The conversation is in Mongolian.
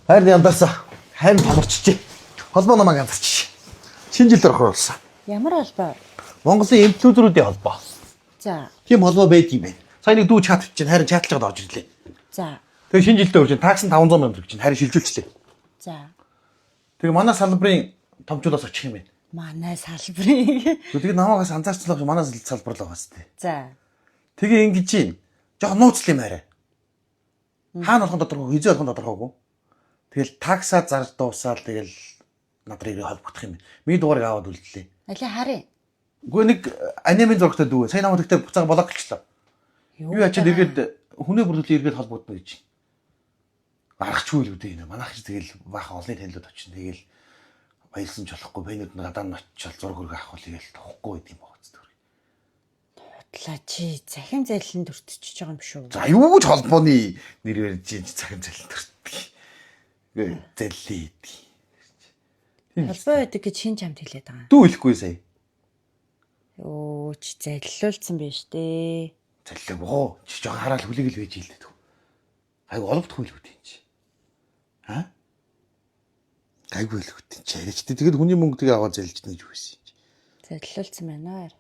Хайр яндаасаа харин томорчжээ. Холбоо намайг ганцарч. Шинэ жилд орохоор болсон. Ямар холбоо? Монголын эмчлүүдрүүдийн холбоо. За. Тийм холбоо байд юм байна. Сая нэг дүү чат чинь харин чатлж байгаад орж ирлээ. За. Тэгээ шинэ жилдээ орж ин такс нь 500 мянга төгрөг чинь харин шилжүүлчлээ. За. Тэгээ манай салбарын томчуудаас очих юм байна. Манай салбарыг. Тэгээ намаагаас анзаарчлаа гэж манай салбар л байгаа сте. За. Тэгээ ингэж чинь жоохон нууцл юм арай. Хаана болох нь тодорхойгүй, хизээ болох нь тодорхойгүй. Тэгэл таксаа зарж дуусаад тэгэл над руу холбогдох юм. Миний дугаарыг аваад үлдлээ. Алей харъя. Үгүй нэг анимын зурагтай дүү. Сайн намайг тэгтээ буцаага блоклчлоо. Юу ячаад эргээд хүнээ бүрдүүлээ эргээд холбогдно гэж. Аргач үйл үү энэ. Манайх ч тэгэл баахан олонний танилуд очино. Тэгэл баялсан ч болохгүй. Пэнүүд нь гадаа нь очиод зураг хөргө авах тэгэл тухгүй байд юм байна зү. Хутлаа чи захин заллин дүртчихэж байгаа юм шүү. За юу ч холбооны нэр барьж чинь цахим заллин төртдөг. Гэ заллий гэдэг. Холбоо байдаг гэж хин чамд хэлээд байгаа. Дүү хэлэхгүй сая. Өө чи заллиулсан байж тээ. Заллаагүй. Чи жоохон хараал хүлээгэл байж илдэг. Айгу олбдохгүй л үү юм чи. А? Гайгүй л үү чи. Яриач тэ. Тэгэд хүний мөнгө тэгээ аваад залж гэж юу байсан юм чи. Заллиулсан байна.